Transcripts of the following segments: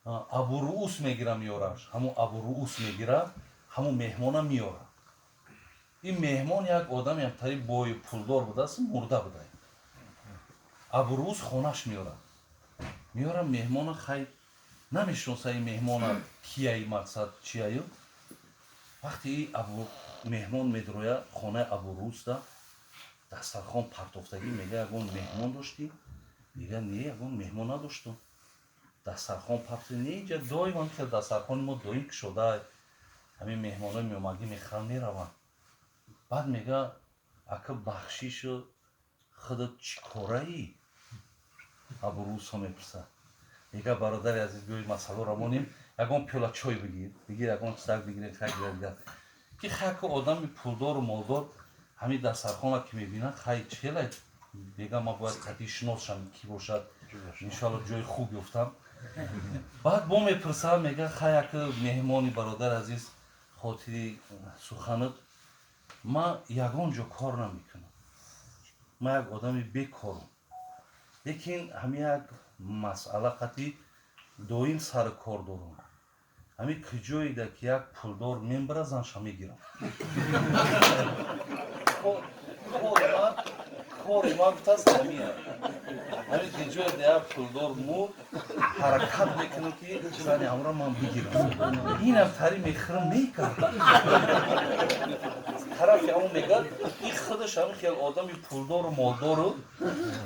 Абуруус мегира, меёраш. Ҳамун Абуруус мегира, ҳамун меҳмона меёра. Ин меҳмон як одаме тари бою пулдор будааст, мурда буда. Абуруус хонаш меёра, меёра меҳмона. Хай, намешиноса ин меҳмона кияи, мақсад чияю. Вақте и абу меҳмон медроя хонаи Абуруусда, дастархон партофтагӣ. Мега: «Ягон меҳмон доштӣ?» Мега: «Не, ягон меҳмон надоштум». Дастархон партоф не, иҷа доим ҳам хел дастархони мо доим кушода, ҳамин меҳмонои меомадӣ, мехӯранд, мераванд. Баъд мега: «Ака, бахшишу, худат чӣ кораӣ?» Абурусо мепурсад. Мега: «Бародари азиз, биёи, масъаларо монем, ягон пиёла чой бигир, бигир, ягон чизак бигир». Хай, дигар ки хайку одами пулдору молдор ҳамин дастархона ки мебинад, хай, чела мега: «Ман бояд қатъи шиносшам, ки бошад, иншоалло ҷои хуб ёфтам». Баъд бо мепурсад, мега: «Хай, ака меҳмони бародари азиз, хотири суханат, ман ягон ҷо кор намекунам, ман як одами бекорам, лекин ҳамин як масъала қатъи доим сари кор дорам. Ҳамин куҷоеда ки як пулдор мембара, занша мегирам. Кори ман, гуфтааст, ҳамия ҳамин куҷоеда як пулдор мурд, ҳаракат мекунам, ки зани ҳамро ман бигирам. Инам тари мехӯрам, мекард тарафи ҳамон». Мегӯяд, ин худаш ҳамин хел одами пулдору молдору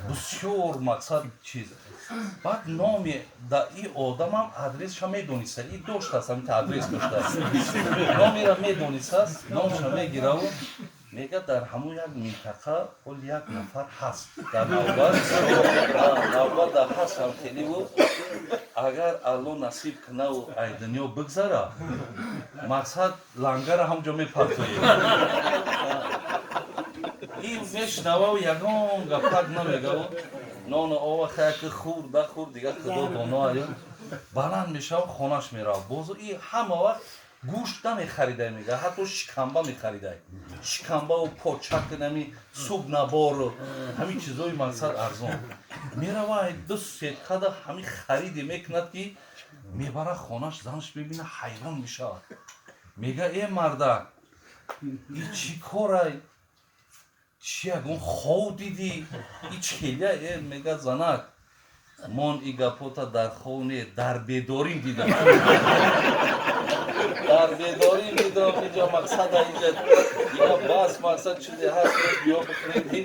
бисёр мақсад чиз. Баъд номи да и одамам, адресша медониста, и доштааст, ҳамин адрес доштааст, номера медонистааст. Номша мегираву мега: «Дар ҳамон як минтақа ҳол як нафар ҳаст, дар навбат дар ҳаст, ҳам хеливу агар Алло насиб кунаву ай дунё бигзара, мақсад лангара ҳамҷо мепартоем». Ин мешунавау, ягон гапак намегаву, нону ова хаяки хӯрд, нахӯрд, дигар худо доно. Аю баланд мешава, хонаш мерава. Бозу и ҳама вақт гӯшт намехаридай, мега, ҳатто шикамба мехаридай, шикамбаву почак, нами суп набору ҳамин чизои мақсад арзон. Мерава, ду сеткада ҳамин хариде мекунад, ки мебара хонаш. Занаш мебина, ҳайрон мешавад, мега: «Э, мардак, и чӣ корай? Чи, ягон хов дидӣ? И чӣ хелия?» «Э, — мега, — занак, мон и гапота дар хов не, дар бедорим дидам, дар бедорим дидам. Иҷа мақсада, иҷа дига бас, мақсад чизе ҳаст, биё, бихӯрем».